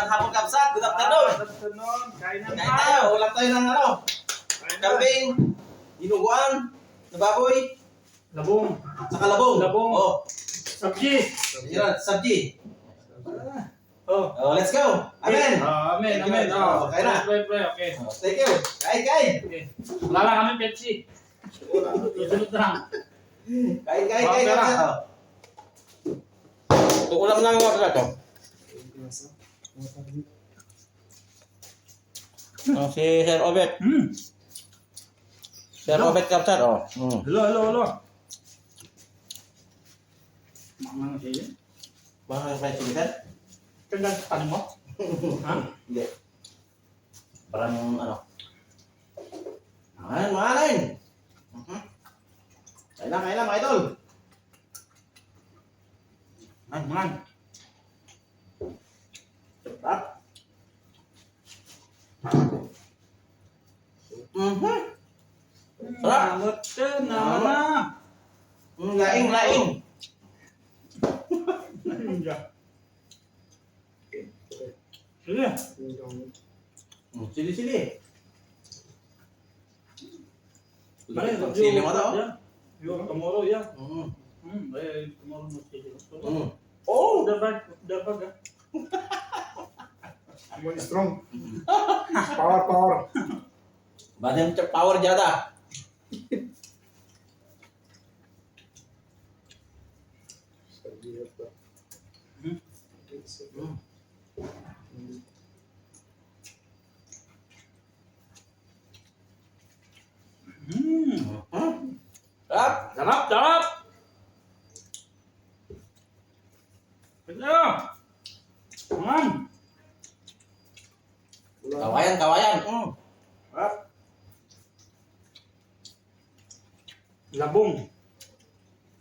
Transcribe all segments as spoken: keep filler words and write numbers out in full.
Hapon, Kabsat. Good afternoon. Ah, good afternoon. Kain na tayo. Ulam tayo ng ano? Kain na. Kambing, dinuguan, na baboy. Labong. Saka labong. Labong. Oh. Sabji. Yan, sabji. Oh. Oh, let's go. Amen. Ah, amen, amen. Oh, kain na. Pray, pray, pray. Okay. Oh, thank you. Kain, kain. Okay. Wala lang kami Pepsi. Sunod na lang. Kain, kain, kain, kain. Oh. Itong ulam namin, mga kalato. Oh, si Sir Obet. Hmm. Sir Obet Kapsat, oh. Hmm. Hello, hello, hello. Mga sili. Baka may sili, sir? Kaya tanim mo? Ha? Hindi. Parang ano. Mangan, mangan! Mhm. Kain na, kain na, mga idol. Mangan, mangan. Sarap. Mhm. Sarap. Mangan ka naman na. Mm, laing, laing. Laing ka. Sige. Mm, sili-sili. Laki ng sili mo daw. Yeah. Yung tomorrow, yeah. Mm. Mm, eh, tomorrow no sili. Mm. Oh! The bag, the bag, ah. More strong. Power, power. Badan siya power jada. Hmm? Hmm. Hmm. Sarap! Sarap! Sarap! Ano? Mangan! Kawayan, kawayan. Mm. Sarap. Labong.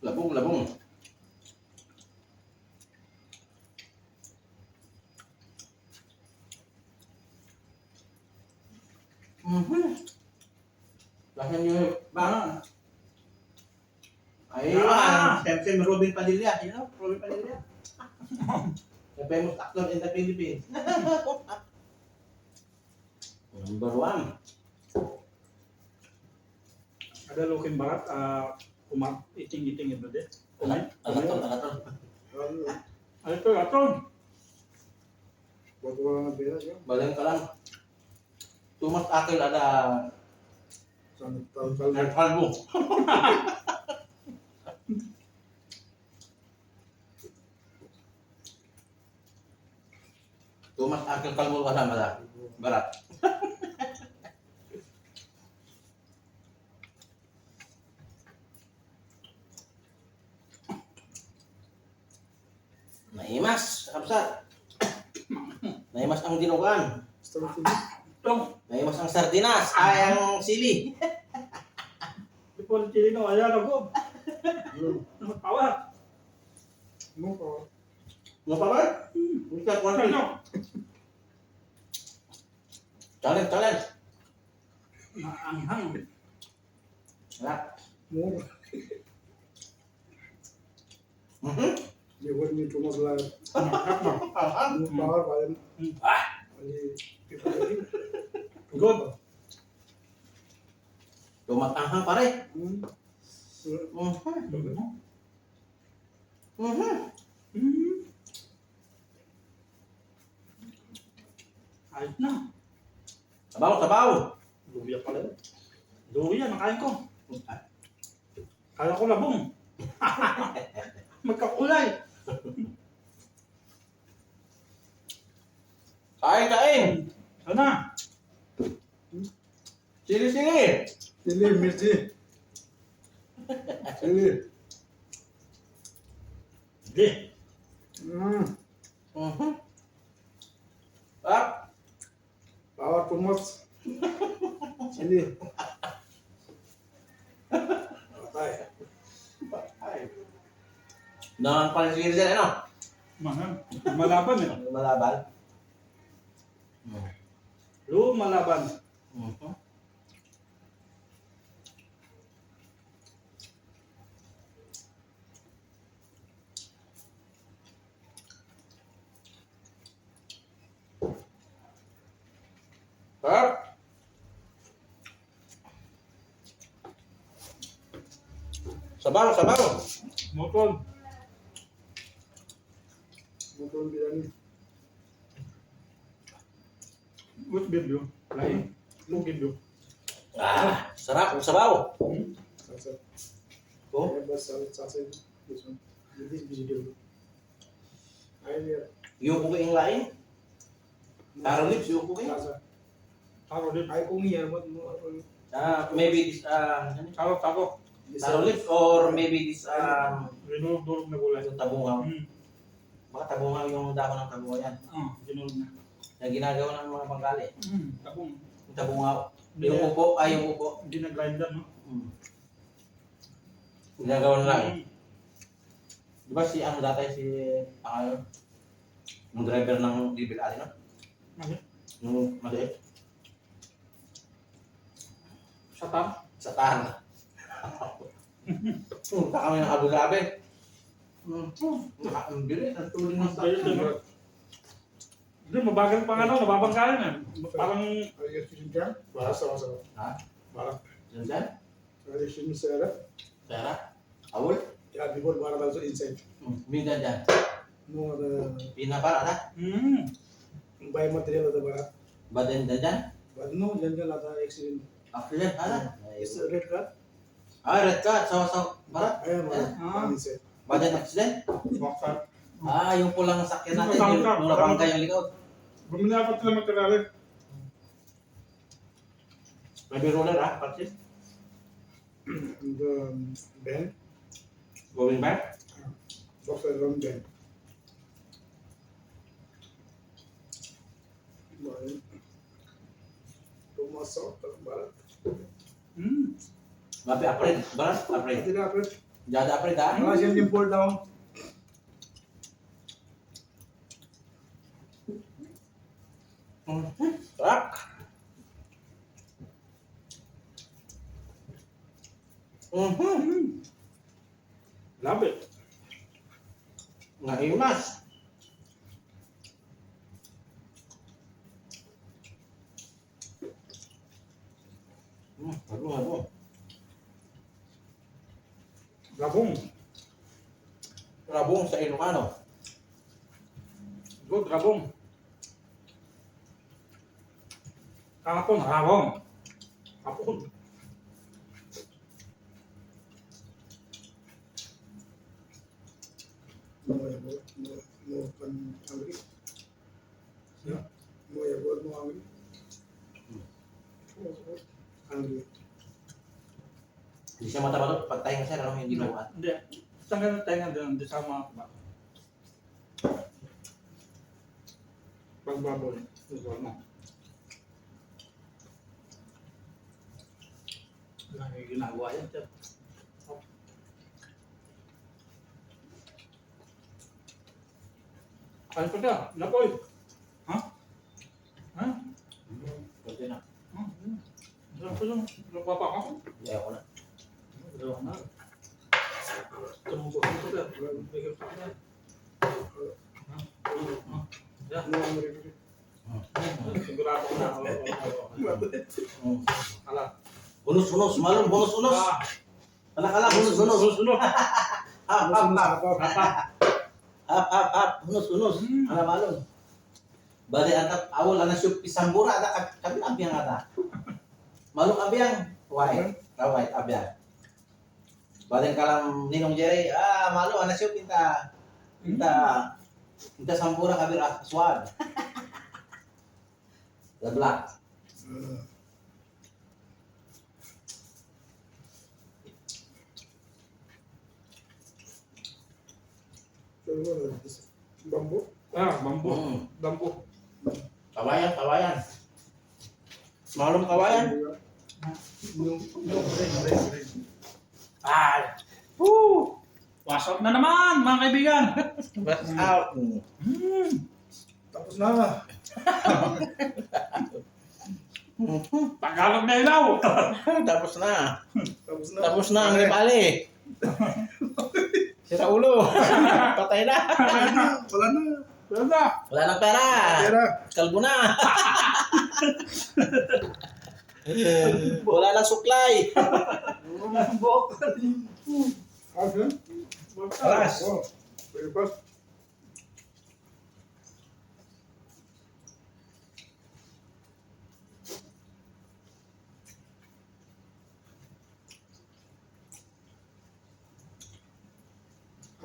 Labong, labong. Mhm. Lasa niyo ba? Ay, ah, siyempre, Robin Padilla. You know, Robin Padilla. The famous actor in the Philippines. Number one. Ada lukin barat, ah, kuma-, iting-iting ito di. Alat-, alatol, alatol. Alatol, alatol. Ba't wala nang pera, yun? Balen ka lang. Tumas akil ada. San-, tal-, tal-, Nagkalbo. Tumas akil kalbo ka sa mala. Barat. Naimas, kapsat. Naimas ang dinuguan. Tong. Naimas ang sardinas. Ay, ang sili. Di po ang sili, no? Ayan, ako. Hmm. Nagpawa. Ano pa? Ano pa ba? Hmm. Ano pa? Ano? Challenge, challenge. Maanghang. Sarap. Mura. Mhm. Di ko nito magla-, Ang bawal pa rin. Ah! Mali. Good. Tumatanghang, pare. Hmm. Mhm. Mhm. Hmm. Ayos na. Sabaw, sabaw. Luya pala yun. Luya, nakain ko. Kala ko labong. Magkakulay. Kain, kain. Sana. Sili, sili. Sili, Mirchi. Sili. Hindi. Mm. Mhm. Ah. Power too much. Sili. Patay. Patay. Nang paling sili dyan, ano? Mahal. Malaban eh. Malaban. Hmm. Lumalaban. Mhm. Sabaw, sabaw. Moton. Moton bilang ni. With video. Lain. With video. Ah, sarap ang sabaw. Hmm? Sasa. Oh? Kaya ba sa, sa, sa, this one? This video. Ay, yeah. Yung cooking lain? Taro leaves, yung cooking? Sasa. Taro leaves. Ay, kung here, what mo? Ah, maybe this, ah, ano? Taro, taro. Taro leaves or maybe this, um, Dinurog-durog na gulay. Yung tabungaw. Hmm. Baka tabungaw yung dahon ng tabungaw yan. Oh, dinurog na. Yung ginagawa ng mga Bengali. Hmm, tabung. Yung tabungaw. Hindi. Yung upo, ay, yung upo. Hindi na-grinder, no? Hmm. Ginagawa na lang. Hmm. Di ba si ano dati, si, pangalan? Yung driver ng Devil Alley, no? Ano? Yung maliit. Satan? Satan. Punta kami ng Abu Dhabi. Hmm. Naka-, ang bilis, ang tuloy ng Ang bilis, sasakyan. Ano? Hindi, mabagal pa nga, no? Nababangga yan, eh. Parang Ay, yes, yun dyan. Basta, basta. Ha? Parang Yun dyan? Tradition, sir. Pera? Awol? Yeah, before para also inside. Hmm. Minsan dyan. No, the Pinapara na? Hmm. Buy material of the barat. Baden dyan dyan? But no, dyan dyan lata accident. Accident, ano? It's a red car. Ah, red car. Sa, sa barat? Ayan, barat. Ah. Inside. Baden accident? Bakit? Ah, yung pulang sakyan natin, yung, yung nabangga yung likod. Bumili ako sila material. Baby roller, ah, Francis? And, um, Ben? Going back? Boxer from Ben. Tumasok, parang barat. Hmm. Mapi apre, barat, apre. Pati na, apre. Jada apre, da? Mga siya yung pull down. Mhm. Sarap. Mhm. Love it. Naimas. Hmm, abo, abo. Rabong. Rabong sa Ilocano. Good, rabong. Kahapon, rabong. Hapon. More, more, more, more fun hungry. Yeah. More, more, more hungry. Hungry. Hindi siya mataba to. Pagtayo nga siya, ano, hindi na. Hindi. Saan ka nagtayo nga doon? Doon sa mga kuba. Pagbaboy. Ito na. Wala nang ginagawa yan, sir. Ano pa siya? Napoy. Ha? Ha? Pwede na. Ha? Ano pa yung nagpapakaw? Hindi, ako na. Ayaw na. Tumubos ito, sir. Bigyan pa niya. Ha? Ha? Yan. Sigurado ko na. Oo, oo, oo. Mm. Ala. Unos, unos, Malong, unos, unos. Ah. Ala, ala, unos, unos. Unos, unos. Hap, hap, hap. Hap, hap. Hap, hap, hap. Unos, unos. Hmm. Ala, Malong. Bale, anta, awol, ana, siyo, pisambura, ada, kab-, kami, abiang, ada. Malong, abiang. Why? Hmm? Ah, why? Abiang. Baden kalam Ninong Jerry, ah, Malong, ana siyo, pinta, pinta, pinta sampura kabir aswad. The black. Bambu? Ah, bambu. Mm. Bambu. Kawayan, kawayan. Malong kawayan. Yung, yung red, red, red. Ay. Woo! Wash out na naman, mga kaibigan. Wash out. Mm. Tapos na. Tagalog na ilaw. Tapos na. Tapos na. Tapos na ang Nepali. Sira ulo. Patay na. Wala na. Wala na. Wala nang pera. Pera. Kalbo na. Wala nang suklay. Wala nang buhok. Alas. Oh, breakfast.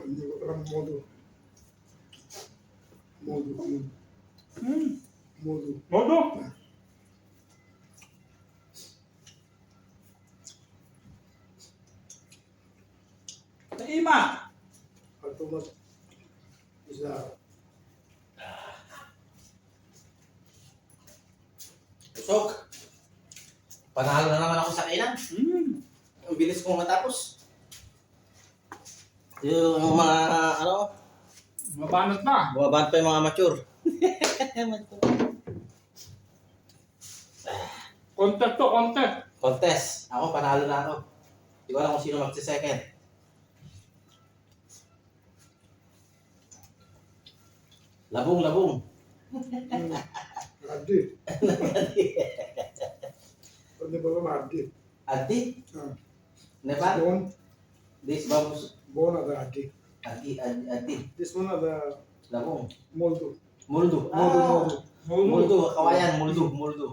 Hindi ko alam modo. Modo. Hmm. Modo. Modo? Naima. Ato mas isa. Busog. Panalo na naman ako sa kainan. Mm. Ang bilis kong matapos. Yung mga, ano, mabanat pa. Mabanat pa yung mga mature. Contest to, contest. Contest. Ako, panalo na ako. Di ko alam kung sino magse-second. Labong, labong. Hmm. Adi. Pwede ba ba adi? Adi? Ah. Nepal? Bone. This bambus. Bone ada adi. Adi, adi, adi. This one ada. Labong. Moldo. Moldo. Moldo, ah, moldo. Moldo, kawayan, moldo, moldo.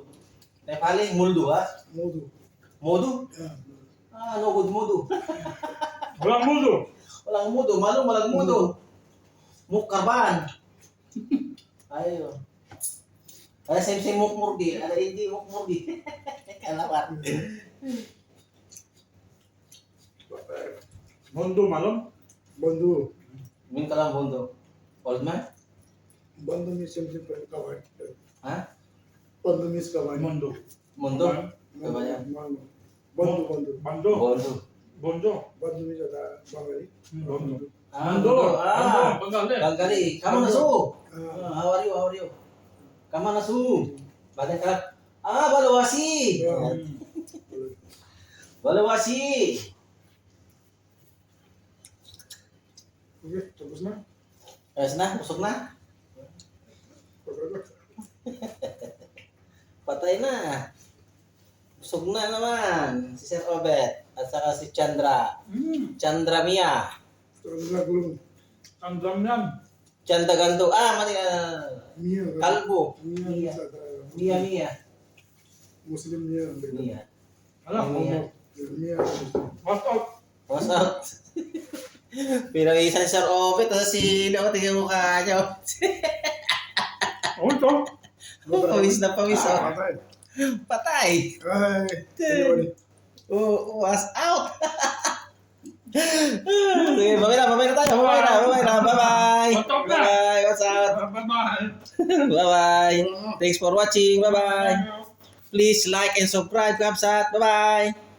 Nepali, moldo, ha? Moldo. Modo? Yeah. Ah, no good modo. Walang modo. Walang modo, malo, walang modo. Mukkarban. Ayo. Ay, same, same mukmurgi. Ala, hindi mukmurgi. Kalawat. Bondo, malom? Bondo. Min kalam bondo. Old man? Bondo means something from Kawan. Ha? Bondo means Kawan. Mondo. Mondo? Kawan. Kawan. Mondo. Bondo, Bondo. Bondo. Bondo. Bondo. Bondo means, uh, Bangali. Hmm, Bondo. Ah, Mondo. Mondo. Ah, Bondo, Bangali. Bangali. Kamu na su. Ah. Ah, how are you? How are you? Kamu na su. Badan ka. Ah, balawasi. Yeah. Hmm. Balawasi. Okay, tapos na. Ayos na, busog na. Patay na. Busog na naman si Sir Obet at saka si Chandra. Mm. Chandra Mia. Chandra Gulong. Chandra Mian. Chandra Gando. Ah, mali, ah, Mia, Kalbo. Mia, Mia. Mia, Mia. Muslim Mia. Mia. Ala, Mia. Mia. What's up? What's up? Pero isang Sir Obet, tapos si, ano, tingnan mo kanya. Ano to? Oh, pawis na pawis, oh. Ah, patay. Patay. Ay, sorry. Oh, was out. Sige, babay na, babay na tayo. Babay na, babay na. Bye-bye. What's up na? Bye-bye. What's up? Bye-bye. Bye-bye. Thanks for watching. Bye-bye. Please like and subscribe, Kabsat. Bye-bye.